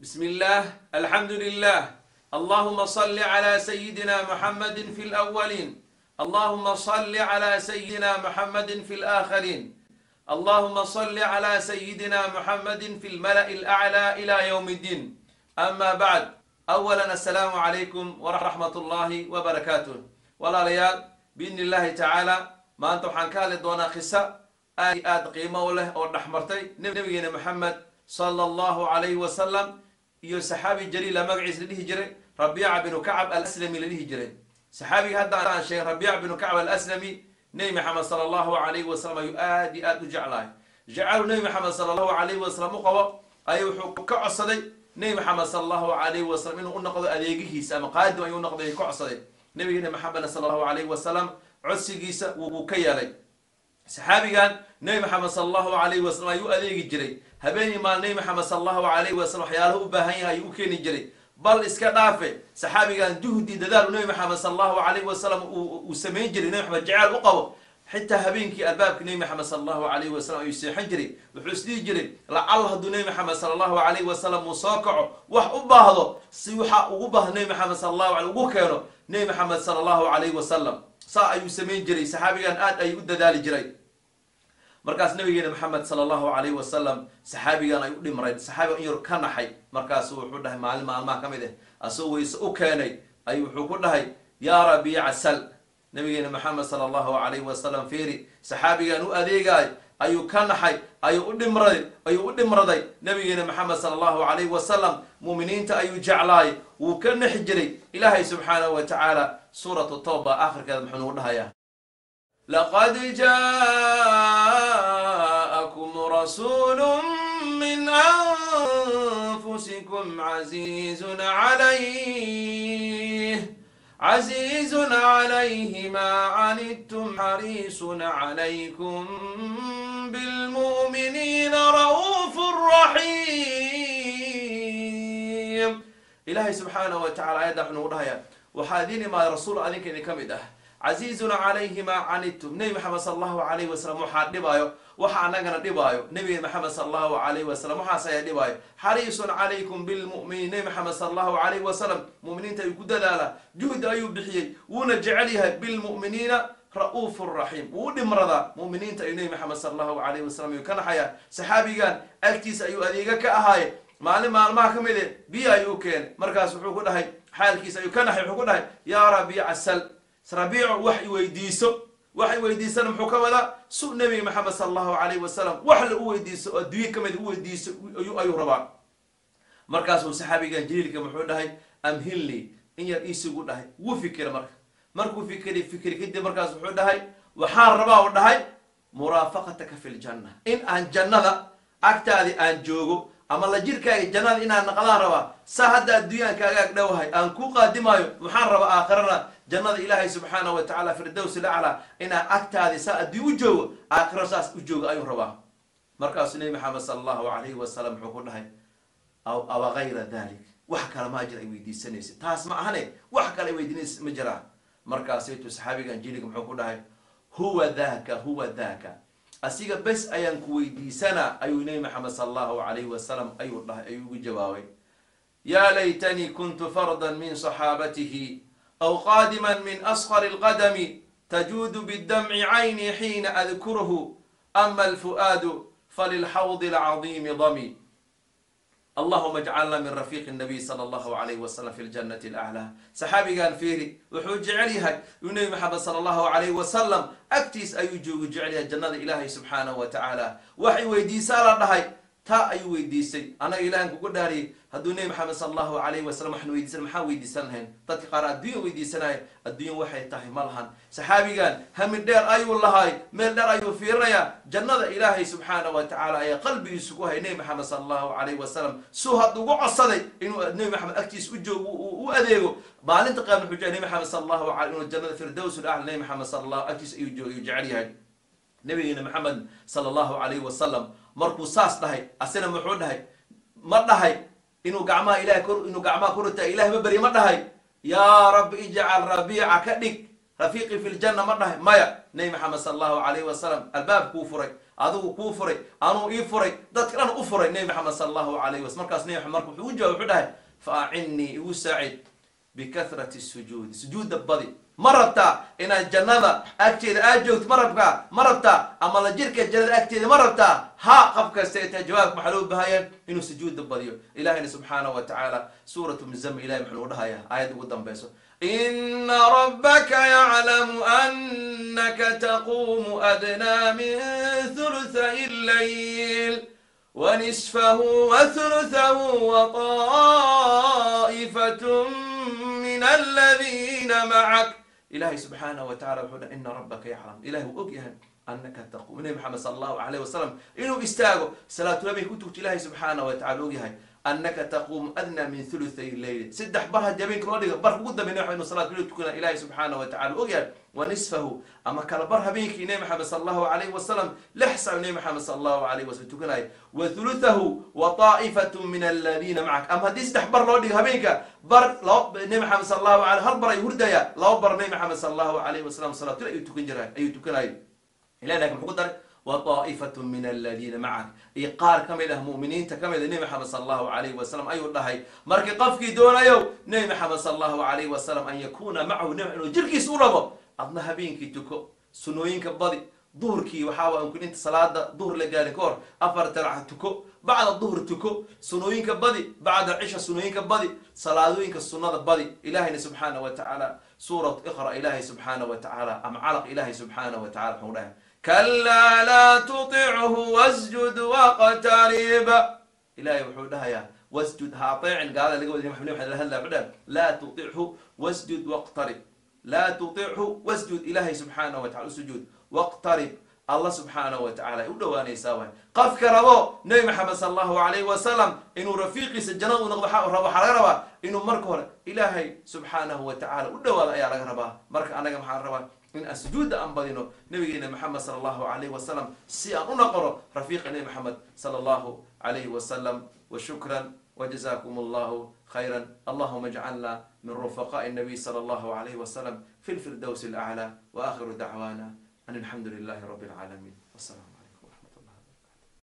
بسم الله، الحمد لله، اللهم صل على سيدنا محمد في الأولين، اللهم صل على سيدنا محمد في الآخرين، اللهم صل على سيدنا محمد في الملأ الأعلى إلى يوم الدين. أما بعد، أولا السلام عليكم ورحمة الله وبركاته. Walaalayaal, biidni Illaahi tacaala maanta waxaan ka hadli doonaa qiso aad i aad qiimo u leh oo dhexmartay Nabigeena Maxamed sala Allahu calayhi wasalam iyo saxaabi jaliila, magaciisa la dhihi jiray Rabiica binu Kacab Alaslami la dhihi jiray. Saxaabiga hadda aan sheegay, Rabiica binu Kacab Alaslami, Nebi Maxamed sala Allahu calayhi wasalam ayuu aad iyo aad u jeclahay. Jecelu Nebi Maxamed sala Allahu calayhi wasalam u qabo ayuu wuxuu ka codsaday Nebi Maxamed sala Allahu calayhi wasalam inuu u noqdo adeegihiisa ama qaadim ayuu noqday, ka codsaday. Nabigeena Maxamedna sala Allahu calayhi wasalam codsigiisa wuu ka yeelay. Saxaabigan Nebi Maxamed sala Allahu calayhi wasalam ayuu adeegi jiray habeenii maal. Nebi Maxamed sala Allahu calayhi wasalam waxyaalaha u baahan yahay ayuu u keeni jiray. Bal iska dhaafe, saxaabigan juhdi dadaalu Nebi Maxamed sala Allahu calayhi wasalam uu samayn jiray, Nebi Maxamed jeceel u qabo, xitaa habeenkii albaabka Nebi Maxamed sala Allahu calayhi wasalam ayuu seexan jiray. Wuxuu isdhihi jiray, lacal hadduu Nebi Maxamed sala Allahu calayhi wasalam uu soo kaco, wax u baahdo, si waxa ugu baahdo Nebi Maxamed sala Allahu alay ugu keeno Nebi Maxamed sala Allahu calayhi wasalam. Saa ayuu samayn jiray. Saxaabigan aad ayuu u dadaali jiray. Markaas Nabigeena Maxamed sala Allahu calayhi wasalam saxaabigan ay u dhimray, saxaabigan in yar ka naxay. Markaasu wuxuu dhahay, maalin maalmaha ka mid ah asagoo weyse u keenay ayuu wuxuu ku dhahay, "Yaa Rabiica, sal." Nabigeena Maxamed sala Allahu calayhi wasalam, fiiri, saxaabigan u adeegaay ayuu ka naxay, ayuu u dhimraday. Nabigeena Maxamed sala Allahu calayhi wasalam mu'miniinta ayuu jeclaay, wuu ka nexi jiray. Ilaahay subxaanahu wa tacaala Suuratu Tawba aakhirkeeda muxuu nagu dhahayaa? لقد جاءكم رسول من أنفسكم عزيز عليه ما عنتم حريص عليكم بالمؤمنين رؤوف رحيم. Ilaahay subxaanahu wa tacala ayadda wuxuu nagu dhahayaa, waxaa idiin imaaday rasuul adinka idin ka mid ah, عزيز عليه ما عنتم. Nebi Maxamed sala Allahu calayhi wasalam waxaa dhibaayo, waxa anagana dhibaayo, Nebi Maxamed sala Allahu calayhi wasalam waxaas ayaa dhibaayo. حريص عليكم بالمؤمنين. Nebi Maxamed sala Allahu calayhi wasalam mu'miniinta ayuu ku dadaalaa, juhdi ayuu bixiyey, wuuna jecel yahay. بالمؤمنين رؤوف رحيم. Wuu u dhimradaa mu'miniinta ayuu Nebi Maxamed sala Allahu calayhi wasalam ayuu ka naxayaa. Saxaabigan agtiisa ayuu adeega ka ahaaye. Maalin maalmaha ka mid e biyo ayuu keenay. Markaas wuxuu ku dhahay, xaalkiisa ayuu ka naxay, wuxuu ku dhahay, "Yaa Rabiica, sal." Rabiico, wax i weydiiso. Wax i weydiisana muxuu ka wadaa? Su Nebiga Maxamed sala Allahu calayhi wasalam wax la u weydiiso oo adduunye ka mid u weydiiso ayuu rabaa. Markaasuu saxaabigan jaliilka muxuu dhahay, "أمهلني," in yar iisugu dhahay. Wuu fikira. Marka markuu fikri fikri kadib, markaas wuxuu dhahay, "Waxaan rabaa," u dhahay, "مرافقتك في الجنة," in aan jannada agtaadi aan joogo ama la jirkaaga jannada inaan naqdaan rabaa. Saa hadda adduunyaan kaaga ag dhowahay, aan ku qaadimaayo, waxaan rabaa aakhirana jannada Ilaahay subxaanahu wa tacala, firdows lacla, inaan agtaadi saa adduun u joogo, aakhiro saas u joogo ayuu rabaa. Markaasuu Nebi Maxamed sala Allahu calayhi wasalam muxuu ku dhahay? "أوغير ذلك?" Wax kale maa jira ay weydiisanaysa? Taas ma ahane, wax kale ay weydiinaysa ma jiraa? Markaasaytu saxaabigan jiliga muxuu ku dhahay? "هو ذاك، هو ذاك," asiga bes ayaan ku weydiisanaa ayuu Nebi Maxamed sala Allahu calayhi wasalam ayuu dhahay, ayuu ugu jawaabay. يا ليتني كنت فردا من صحابته أو قادما من أصغر القدم، تجود بالدمع عيني حين أذكره، أما الفؤاد فللحوض العظيم ظمي. اللهم اجعلنا من رفيق النبي صلى الله عليه وسلم في الجنة الأعلى. Saxaabigan fiiri, wuxuu jecel yahay inuu Nebi Maxamed sala Allahu calayhi wasalam agtiis ayuu joogu jecel yahay, jannada Ilaahay subxaanahu wa tacaala. Waxay weydiisaa la dhahay, taa ayuu weydiisay. Annaga, Ilahan kugu dhaariyey, hadduu Nebi Maxamed sala Allahu calayhi wasalam waxaan weydiisan, maxaan weydiisan lahayn? Dadka qaar adduunya weydiisanaya, adduunya waxay tahay ma lahan. Saxaabigan hami dheer ayuu lahaay, meel dheer ayuu fiirinayaa. Jannada Ilaahay subxaanahu wa tacaala ayaa qalbigiisu ku hay. Nebi Maxamed sala Allahu calayhi wasalam suu hadda ugu codsaday inuu Nebi Maxamed agtiis u joogo, u adeego, maalinta qaabna wuxuu jecel Nebi Maxamed sala Allahu alay inuu jannada firdows alacla Nebi Maxamed sala Allahu agtiis ayuu joogo, ayuu jecel yahay. Nabigeena Maxamed sala Allahu calayhi wasalam markuu saas dhahay, asina muxuu dhahay? Ma dhahay inuu gacmaha ilahay kor, inuu gacmaha korita Ilahay ma barya? Ma dhahay, "Yaa Rabbi, اجعل Rabiica ka dhig رفيقي في الجنة"? Ma dhahay? Maya. Nebi Maxamed sala Allahu calayhi wasalam albaabkuu furay. Adigu kuu furay, anuu ii furay, dadka dhan u furay Nebi Maxamed sala Allahu calayhi wasalam. Markaas Nebi Maxamed marka wuxuu u jawaabay, wuxuu dhahay: "Fa acinnii, igu saacid, bikahrati sujuudi, sujuudda badi. Ma rabtaa inaad jannada agteeda aad joogto? Ma rabkaa? Ma rabtaa ama la jirka jannada agteeda ma rabtaa?" Ha, qof kasta intaa jawaabka waxaa loo baahaya inuu sujuudda badiyo. Ilahayna subxaanahu wa tacaala suuratu Muzamil ilahay muxuu nagu dhahayaa aayadda ugu dambeyso: "Ina rabbaka yaclamu anaka taquumu adnaa min thuluthay llayl wanisfahu wathuluthahu wطaa'ifat min aladiina macak." Ilahay subxaanahu wa tacala wuxuu dhahay: "Ina rabbaka yaclam," ilahay wuu og yahay, "anaka taquum," Nabi Maxamed sala Allahu alayh wasalam inuu istaago salaatulabay ku tugto. Ilahay subxaanahu wa tacala og yahay "anaka taquumu adnaa min thuluthay leyl," saddex bar haddii habeenka loo dhigo, bar ugu dambe Nabi Maxamed inuu salaatuleyl tukana Ilahay subxaanahu wa tacala og yahay, "wa nisfahu," ama kala bar habeenkii Nabi Maxamed sala Allahu alayhi wasalam, 6 saac Nabi Maxamed sala Allahu alayhi wasalam tukanaya, "wa thuluthahu wa taa'ifatu min aladiina macak." Ama haddii saddex bar loo dhigo habeenka, bar laba Nabi Maxamed sala Allahu alayh, hal bar ay hurdaya, laba bar Nabi Maxamed sala Allahu alayhi wasalam salaatuleyl ayuu tukan jiray, ayuu tukanayay. Ilahi lakin muxuu ku daray? "Wa taa'ifatu min aladiina macak," iyo qaar ka mid ah mu'miniinta ka mid ah Nebi Maxamed sala Allahu alayhi wasalam ayuu dhahay. Markii qofkii doonayo Nebi Maxamed sala Allahu alayhi wasalam an yakuuna macahu, Nebi inuu jirkiisa u rabo, adna habeenkii tuko, sunooyinka badi. Duhurkii waxaa waa inta salaada duhur la gaarin ka hor afar ragca tuko, bacda duhur tuko, sunooyinka badi, bacda cisha sunooyinka badi, salaadooyinka sunnada badi. Ilahayna subxaana wa tacaala suurat Iqra, Ilaahay subxaana wa tacaala, ama Calaq, Ilaahay subxaana wa tacala muxuu dhahay? "Kalaa laa tutichu wasjud waqtarib." Ilahay wuxuu dhahayaa: "Wasjud," ha ateecin gaalada laga wada. Nabi Maxamed la hadlaya wuxuu dhahay: "Laa tutichu wasjud waqtarib." "Laa tutichu wasjud," Ilahay subxaanahu wa tacala u sujuud, "waqtarib," Allah subxaanahu wa tacala ay u dhowaanaysaa. Waay qofka rabo Nebi Maxamed sala Allahu alayhi wasalam inuu rafiiqiisa jannada u noqdo rabo, waxaa laga rabaa inuu marka hore Ilaahay subxaanahu wa tacala u dhowaado ayaa laga rabaa. Marka anaga maxaa rabaa? In aan sujuudda aan badino nabigeena Maxamed sala Allahu alayhi wasalam, si aan u noqono rafiiqa Nebi Maxamed sala Allahu alayhi wasalam. Washukran wjazakum Allahu khayra. Allahuma ajcalna min rufaqaءi الnabiy sala Allahu alayhi wasalam fi lfirdowsi alaclى. Waakhiru dacwana an alxamdu lilahi rabi اlcaalamiin. Wasalam.